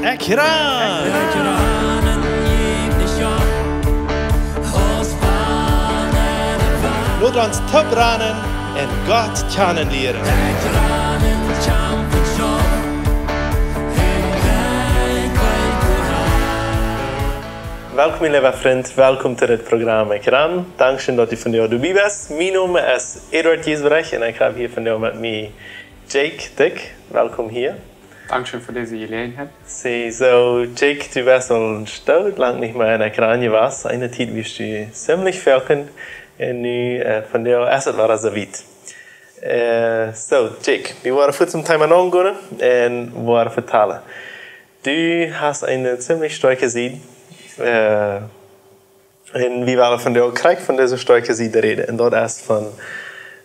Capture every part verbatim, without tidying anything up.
Ekjran! Lot ons toop ranen un Gott kjanen lieren. Welkom, mien leewa Frint. Welkom to dit Programm Ekjran. Dankscheen, daut du vondoag doabie best. Mien Nomen es Eduard Giesbrecht un ekj hab hia vondoag met mie Jake Dyck. Welkom hia. Dankscheen fa dise Jeläajenheit. See, soo, Jake, du best aul een Stoot lang nich mea en Ekjran jewast. Eene Tiet wieescht du ziemlich foaken un nu, äh, vondoag es et wada soo wiet. Äh, soo, Jake, wie woaren fuaz toom Thema nogonen un woaren vetalen. Du hast eene ziemlich stoakje Sied, äh, un wie wellen vondoag krakjt von dise stoakje Sied räden. Un daut es von,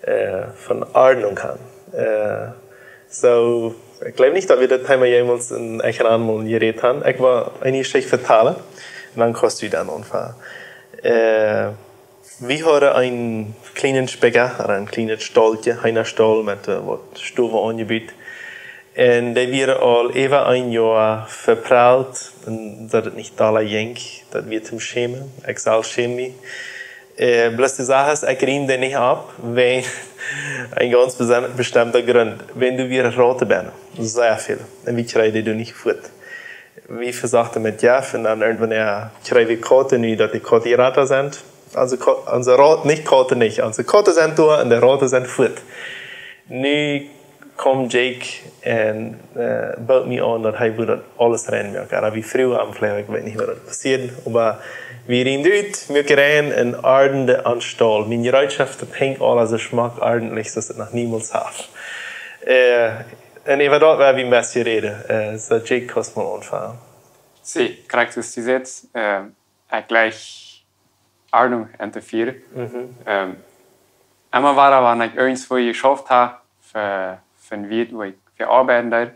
äh, von Ordnunk han. Äh, soo, ekj jleew nich, daut wie daut Thema jemols en Ekjran mol jerät han. Ekj well eene Jeschicht vetalen. Un dan kaust du dan aunfangen. Äh, wie hauden eenen kjlienen Spikja, ooda een kjlienet Staulkje, Heenastaul met, äh, waut Stowen aunjebut. Un dee wieren aul äwa een Joa vepralt, un daut et nich dolla jinkj, daut wia toom schämen. Ekj selfst schämd mie. Äh, bloos de Sach es, ekj rieemd dee nich opp, wäajen een gaunz besen-, bestemta Grunt. Wäajen doa wieren Rauten bennen. Sea väl. Un wie kjrieejen dee doa nich fuat. Wie vesochten met Jeff, un dan irjentwanea kjrieejen wie Kauten, nu daut de Kauten jrata sent. Onse Ka-, onse Raut-, nich Kauten nich, onse Kauten sent doa un de Rauten sent fuat. Nu kjeem Jake un, äh, bood mie aun, daut hee wudd daut aules rein moaken. Oba wie fruagen am veleicht, ekj weet nich, waut daut passieed, oba wie rieemden ut, muaken rein un ordenden onsen Staul. Mien Jereetschoft, daut hinkjt aules soo schmock ordentlich, soo aus daut noch niemols haft. Äh, un äwa daut woa wie een bät räden. Äh, soo, Jake, kaust mol aunfangen. See, krakjt soo aus du sajchst, äh, ekj jlikj Ordnunk enntofieren. Mhm. Ähm, emma wada, wan ekj irjentwua jeschauft hab, fa, fa een Wieet, wua ekj fa oabeiden deed,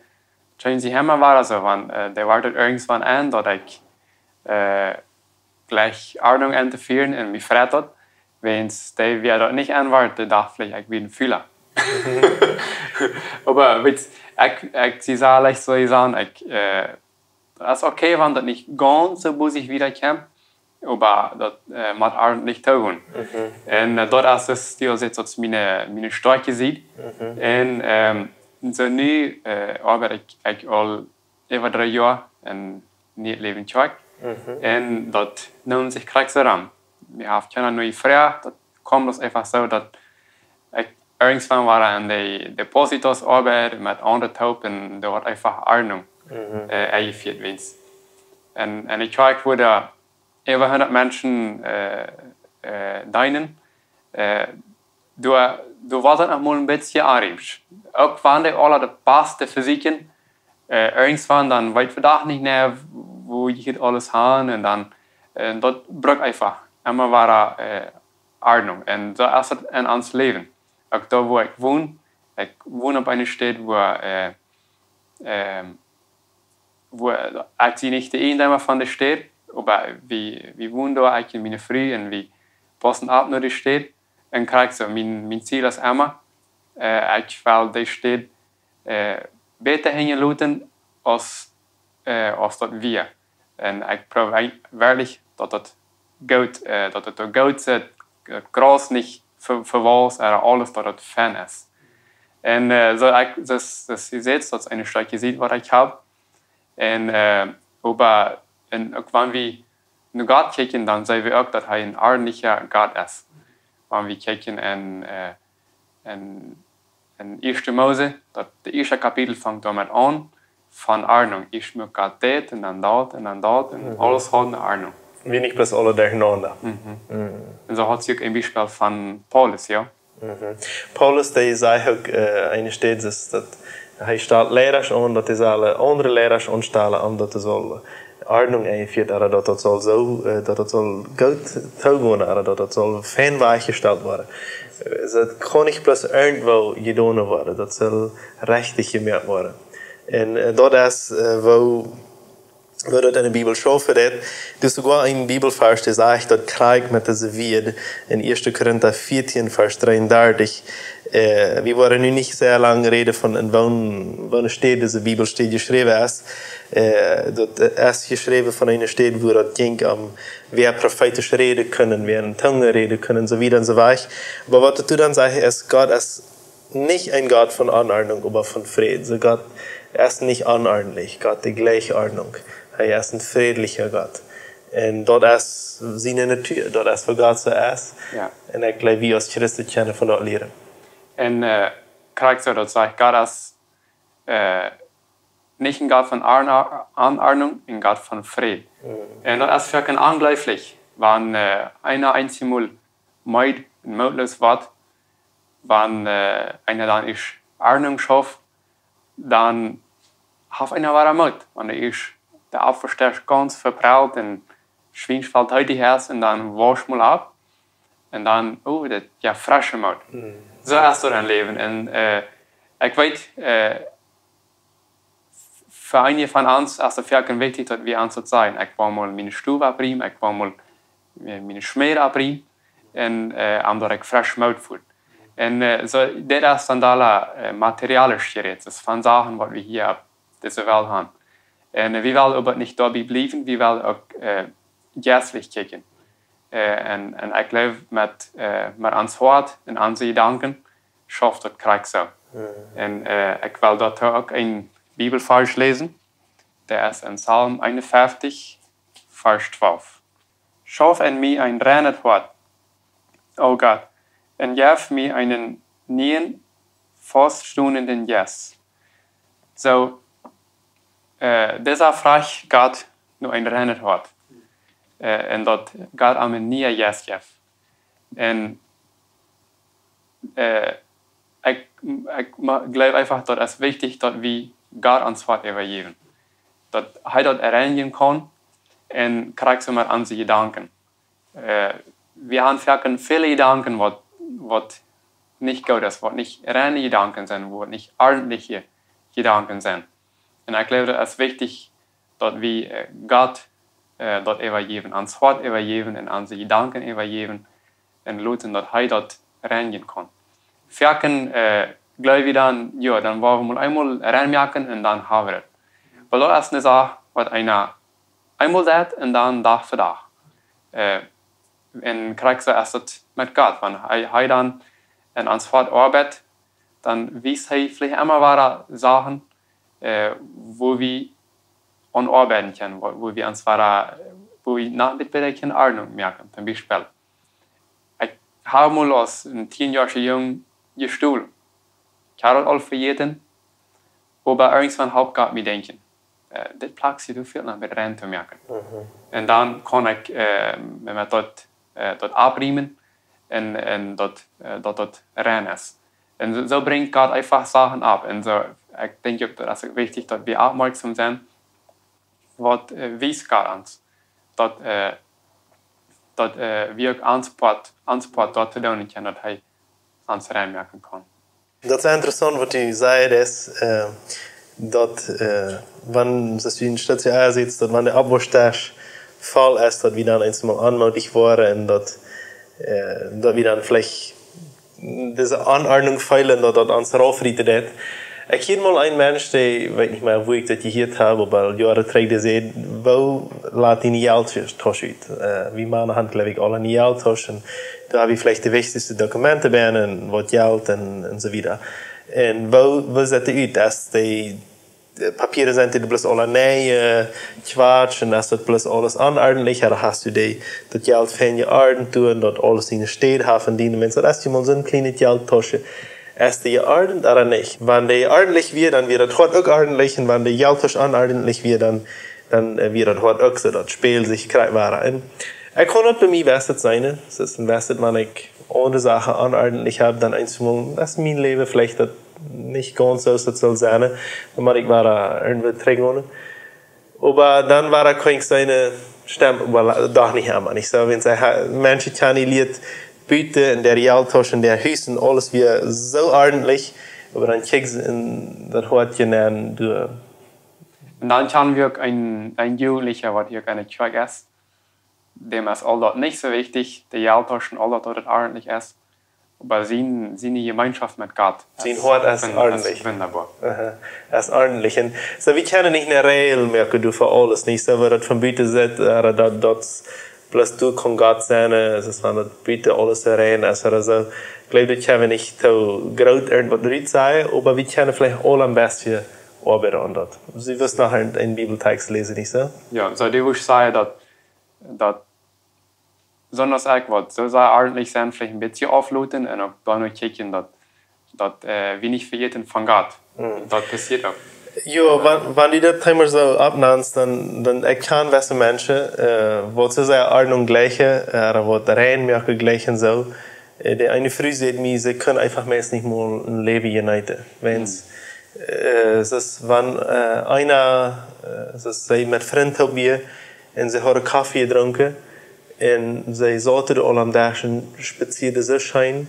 kjeem see emma wada soo, wan, äh, dee woat irjentwaut aun, daut ekj, äh, jlikj Ordnunk enntofieren un mie freit daut, wäajen dee, wäa daut nich aunwoat, dee docht veleicht, ekj sie een Fula. Mhm. Oba, weetst, ekj, ekj sie soo leicht soo jesajcht, ekj, äh, daut es okay, wan daut nich gaunz soo bosich wieda kjemt, oba daut, äh, mott ordentlich toogonen. Mhm. Un, äh, daut es dus, dee es daut miene, miene stoakje Sied. Mhm. Un, ähm, soo nu, äh, oabeid ekj, ekj aul äwa dree Joa en Nieet Läwen Kjoakj. Mhm. Un daut nemt sikj krakjt soo aun. Wie haben kjeene niee Froag, daut kjemt bloos eefach soo, daut ekj irjentwaut wia aun de, de Depositosoabeit met aundre toop un doa woat eefach Ordnunk, mhm, äh, enjefieet, weens. Un, un ekj, ekj wudd doa äwa hundat Menschen, äh, äh, deenen. Äh, doa, doa wia daut noch mol een bät aundasch. Uk wan dee aule daut Baste vesieekjen, äh, irjentwaut dan weet wie doch nich mea, woo jeit aules aun un dan, äh, daut brukt eefach emma wada, äh, Ordnunk. Un soo es et en ons Läwen. Uk doa, wua ekj won, ekj won opp eene Städ, wua, äh, ähm, wua, ekj sie nich de Eejendeema von de Städ, oba wie, wie wonen doa, ekj un miene Fru, un wie paussen opp no de Städ. Un krakjt soo, mien, mien Ziel es emma, äh, ekj well de Städ, äh, bäta hinjaloten aus, äh, aus daut wia. Un ekj proow eej-, werkjlich daut daut goot, äh, daut daut doa goot sitt, daut Graus nich ve-, vewaust, ooda aules daut daut fein es. Un, äh, soo ekj, daut, daut es, daut es eene stoakje Sied waut ekj hab. Un, äh, oba, un uk wan wie no Gott kjikjen, dan seenen wie uk daut hee een ordentlicha Gott es. Wan wie kjikjen en, äh, en, en Ieeschte Mose, daut, daut ieeschte Kapitel fangt doamet aun, von Ordnunk. Ieescht muak Gott dit un dan daut un dan daut un, mhm, aules haud eene Ordnunk. Wia nich bloos aules derchenaunda. Mhm. Mhm. Un soo haud see uk een Biespel von Paulus, jo? Mhm. Paulus, dee säd uk, äh, eene Städ, daut, daut hee stalt Leidasch aun, daut dee sellen aundre Leidasch aunstalen, om daut et saul Ordnunk enjefieet, ooda daut et saul soo, äh, daut et saul goot toogonen, ooda daut et saul fein wajchjestalt woaren. Äh, daut kaun nich bloos irjentwoo jedonen woaren, daut saul rajcht jemoakt woaren. Un, äh, daut es, äh, woo, woo daut en de Bibel schaufen deit. Doa es soogoa een Bibelvarsch, dee sajcht, daut krakjt met dise Wieed en Ieeschte Korinta vieetieen, Varsch dreeundartich, Äh, wie woaren nu nich sea lang räden von en woone, woone Städ dise Bibelstäd jeschräwen es. Äh, daut es jeschräwen von eene Städ, wua daut jinkj om, wäa profeetisch räden kunn, wäa en Tungen räden kunn, un soo wieda un soo wieda. Oba waut daut dan sajcht, es, Gott es nich een Gott von Onordnunk, oba von Fräd. Soo Gott es nich onordentlich. Gott, dee jleicht Ordnunk. Hee es een frädlicha Gott. Un daut es siene Natua, daut es waut Gott soo es. Ja. Un ekj jleew, wie aus Christen kjennen von daut lieren. Un äh, krakjt soo, daut sajcht, Gott es äh, nich een Gott von Arna- Onordnunk, een Gott von Fräd. Un daut es fa een Onjleewja, wan äh, eena eemol meed un mootloos woat, wan äh, eena dan ieescht Ordnunk schauft, dan haft eena wada Moot. Wan eena ieescht de Aupelstäd gaunz veprellt un Schwienfeld heet es un dan wausch mol opp un dan, oh, daut, jo, fresche Moot. Soo es daut em Läwen. Un äh, ekj weet, äh, fa eenje von ons es daut foaken wichtich, daut wie ons daut sajen. Ekj well mol miene Stow oppriemen, ekj well mol äh, miene Schmäd oppriemen un äh, om daut ekj fresch Moot feel. Un äh, soo, dit es dan aula äh, materialisch jerät, daut es von Sachen, waut wie hia opp dise Welt haben. Un äh, wie wellen oba nich doabie bliewen, wie wellen uk äh, jeistlich kjikjen. Äh, un, un ekj jleew, met, äh, met ons Hoat un onse Jedanken schauft daut krakjt soo. Un äh, ekj well doatoo uk een Bibelvarsch läsen. Dee es en Psalm eenunfeftich, Varsch twalf. Schauf en mie een reinet Hoat, o Gott, un jeff mie eenen nieen, fauststonenden Jeist. Soo, äh, dise Froag jeit no een reinet Hoat. Äh, un daut Gott am een nieen Jeist jeft. Un äh, ekj, ekj ma- jleew eefach, daut es wichtich, daut wie Gott ons Hoat äwajäwen. Daut hee daut erreinijen kaun un krakjt soo met onse Jedanken. Äh, wie haben foaken väle Jedanken, waut, waut nich goot es, waut nich reine Jedanken sent, waut nich ordentliche Jedanken sent. Un ekj jleew, daut es wichtich, daut wie äh, Gott äh, daut äwajäwen, ons Hoat äwajäwen un onse Jedanken äwajäwen un loten, daut hee daut reinijen kaun. Foaken äh, jleew wie dan, jo, dan woa wie mol eemol reinmoaken un dan haben wie daut. Wiels daut es eene Sach, waut eena eemol deit un dan Dach fa Dach. Äh, un krakjt soo es daut met Gott, wan hee, hee dan en ons Hoat oabeit, dan wiest hee veleicht emma wada Sachen, äh, wua wie aun oabeiden kjennen, wua, wua wie ons wada, wua wie noch een bät bäta kjennen Ordnunk moaken. Toom Biespel, ekj hab mol aus een tieenjoaja Jung jestolen. Ekj haud daut aul vejäten, oba irjentwan halpt Gott mie denkjen, äh, dit Plakj, daut fält noch een bät rein to moaken. Un dan kaun ekj äh, met daut, äh, daut oppriemen un, un daut, äh, daut daut rein es. Un soo, soo brinjt Gott eefach Sachen opp. Un soo, ekj denkj uk, daut es uk wichtich, daut wie oppmoakjsom sent, waut äh, wiest Gott ons. Daut, äh, daut äh, wie uk ons Poat, ons Poat doatoo doonen kjennen, daut hee ons reinmoaken kaun. Daut es interessaunt, waut du sajchst, es, äh, daut, äh, wan, daut du een Stootje Ea sitst, daut wan de Oppwauschdesch voll es, daut wie dan eemol onmootich woaren un daut, äh, daut wie dan veleicht dise Onordnunk feelen, daut daut ons raufrieten deit. Ekj hieed mol een Mensch, dee, weet nich mea, wua ekj daut jehieet hab, oba Joaren trigj, dee säd: "Woo lat diene Jelttausch ut?" Äh, wie Mana haben, jleew ekj, aule eene Jelttausch. Un doa hab wie veleicht de wichtichste Dokumenten bie un waut Jelt un, un soo wieda. Un woo, woo sitt dee ut? Es dee, de Papieren, sent dee bloos aula nich, äh, kjwatsch, un es daut bloos aules onordentlich, ooda hast du dee, daut Jelt fein jeordent, du, un daut aules siene Städ haft un diene Menschen? Daut es je mol soon kjlienet Jelttausch. Es dee jeordent ooda nich? Wan dee ordentlich wia, dan wia daut Hoat uk ordentlich, un wan dee Jelttausch onordentlich wia, dan, dan äh, wia daut Hoat uk soo, daut späld sikj krakjt wada. Un ekj kaun daut bie mie best seenen, daut es een best, wan ekj aundre Sachen onordentlich hab, dan eemol, daut es mien Läwen veleicht daut nich gaunz soo aus daut saul sennen, dan mott ekj wada irjentwua trigjgonen. Oba dan wada kaun ekj siene Stemm, well, doch nich emma, nich soo? Wan see ha-, Menschen kjanen jelieet, buten en de Jelttausch, en de Hus un aules wia soo ordentlich, oba dan kjikjst du en daut Hoat nenn, du. Un dan kjanen wie uk een, een Jugendlicha, waut hia uk enne Kjoakj es. Däm es aul daut nich soo wichtich, de Jelttausch un aul daut, daut daut ordentlich es. oba sien, siene Jemeenschoft met Gott. Sien Hoat es wun-, es ordentlich. Wundaboa. Aha. Es ordentlich. Un soo, wie kjennen nich eene Räajel moaken, du fa aules, nich? Soo, woo daut von buten sitt, äh, daut, daut bloos du kaust Gott sennen, äh, es es von daut buten aules rein es, ooda soo. Ekj jleew, daut kjenn wie nich too groot irjentwaut rut sajen, oba wie kjennen veleicht aul een bät oabeiden aun daut. Du wurscht noch een, een Bibeltext läsen, nich soo? Jo, soo, du wurscht sajen, daut, daut besondasch uk waut soo sea ordentlich sent, veleicht een bät aufloten un uk dan uk kjikjen, daut, daut, äh, wie nich vejäten von Gott. Mhm. Daut passieet uk. Jo, wan, wan du daut Thema soo oppnamst, dan, dan, ekj kjan jewesse Menschen, äh, waut soo sea Ordnunk jlikjen, äh, ooda waut rein moaken jlikjen soo. Äh, de eene Fru säd mie, see kunn eefach meist nich mol een Läwen jeneeten. Wan, mhm, äh, soo aus wan, äh, eena, äh, soo aus see met Frind toop wia, un see hauden Koffe jedrunken. Un see sauten doa aul aum Desch un spazieeden soo scheen.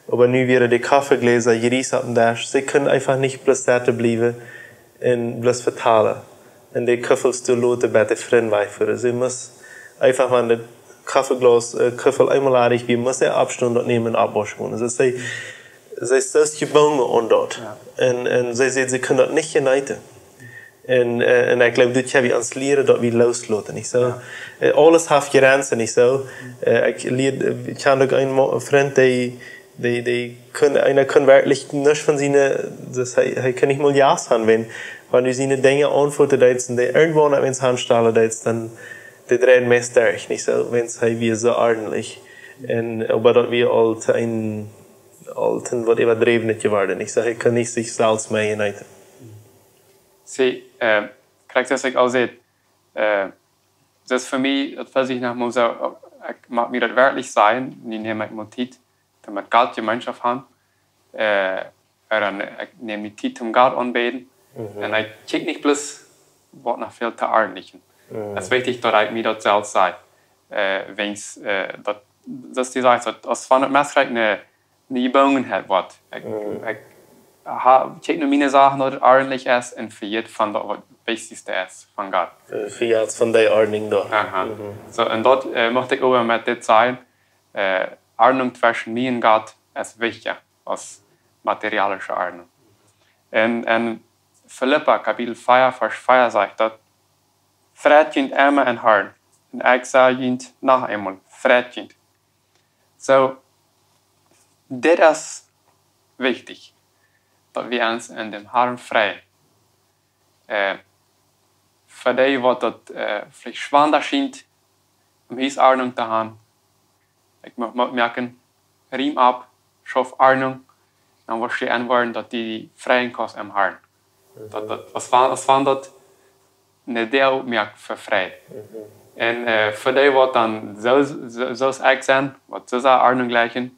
Oba nu wieren de Koffegläsa jriees oppem Desch. See kunn eefach nich bloos sitten bliewen un bloos vetalen. Un de Kuffels doa loten bie de Frind wajchfoaren. See must eefach, wan daut Koffeglas, äh, Kuffel eemol ladich wia, must see oppstonen, daut nämen un oppwauschen gonen. Soo see, see es soo jebungen aun daut. Jo. Un, un see säd, see kunn daut nich jeneeten. Un, äh, un ekj jleew, dit ha wie ons lieren, daut wie loosloten, nich soo? Jo. Äh, aules haft Jrenzen, nich soo? Äh, ekj lieed, äh, ekj haud uk een Mo-, Frint, dee, dee, dee kunn, eena kunn werkjlich nuscht von siene, daut hee, hee kunn nich mol Jast haben, wan, wan du siene Dinja aunfoten deetst un dee irjentwua aunstalen deetst, dan dee dreid meist derch, nich soo? Wan hee wia soo ordentlich. Un, oba daut wia aul to een, aul to waut äwadräwnet jeworden, nich soo? Hee kunn nich sikj selfst mea jeneeten. See, äh, krakjt soo aus ekj aul säd, äh, daut es fa mie, daut feelt sikj noch mol soo, ekj mott mie daut werkjlich sajen, nu neem ekj mol Tiet, om met Gott Jemeenschoft haben, äh, ooda dan, ekj neem mie Tiet om Gott aunbäden. Mhm. Un ekj kjikj nich bloos, waut noch fält to ordentlichen. Mhm. Daut es wichtich, daut ekj mie daut selfst saj. Äh, wan, äh, daut, daut du sajchst, daut aus wan daut Mess krakjt ne, ne Jebungenheit woat. Ekj, mhm, ekj ha-, kjikj no miene Sachen, daut et ordentlich es un vejät von daut, waut daut Wichtichste es, von Gott. Äh, vejät von dee Ordnunk doa. Aha. Mhm. Soo, un daut, äh, mucht ekj oba met dit sajen, äh, Ordnunk tweschen mie un Gott es wichtja aus materialische Ordnunk. Un, un Filippa Kapitel vea, Varsch vea sajcht daut: "Freit junt emma em Harn. Un ekj saj junt noch eemol, freit junt." Soo, dit es wichtich, daut wie ons en däm Harn freien. Äh, fa dee, waut daut, äh, veleicht schwanda schient, om Huusordnunk to haben, ekj mucht, mucht moakjen, räum opp, schauf Ordnunk, dan woascht du enwoaren, daut du die freien kaust em Harn. Mhm. Daut, daut, aus wan, aus wan daut ne Däa opmoakt fa Fräd. Mhm. Un, äh, fa dee, waut dan soo, soo, soo aus ekj sie, waut soo sea Ordnunk jlikjen,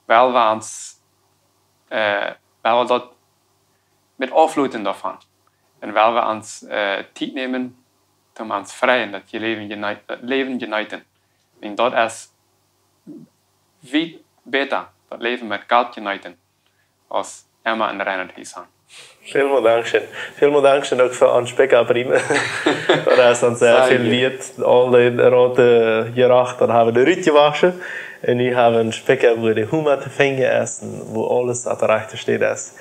well wie ons, äh, well wie daut met aufloten doavon. Un well wie ons, äh, Tiet nämen, om ons freien, daut je Läwen jenei-, daut Läwen jeneeten. Un daut es väl bäta, daut Läwen met Gott jeneeten, aus emma en reinet Hus haben. Välmol dankscheen. Välmol dankscheen uk fa ons Pickup, Riemen. Daut es ons sea väl wieet, aul dee Roten jerocht, daut haben wie doa rutjewoschen. Un nu haben wie een Pickup, wua de Huma to finjen es un wua aules opp de rajchte Städ es.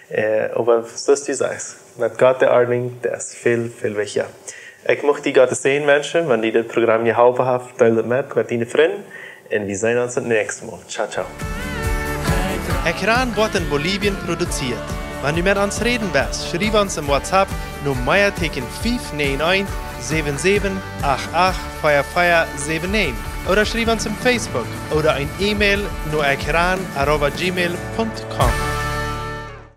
Äh, oba soo aus du sajchst, met Gott de Ordnunk, daut es väl, väl wichtja. Ekj mucht die Gott sienen Menschen, wan die dit Program jeholpen haft, deel daut met, met diene Frind. Un wie seenen ons daut näakjste Mol. Ciao, ciao. Ekran woat en Bolivien produzieet. Wan du met ons räden west, schriew ons em WhatsApp no Meateeken fief näajen eent, säwen säwen, acht acht, vea vea säwen näajen. Ooda schriew ons em Facebook ooda een E-Mail no ekran arroba gmail punkt com.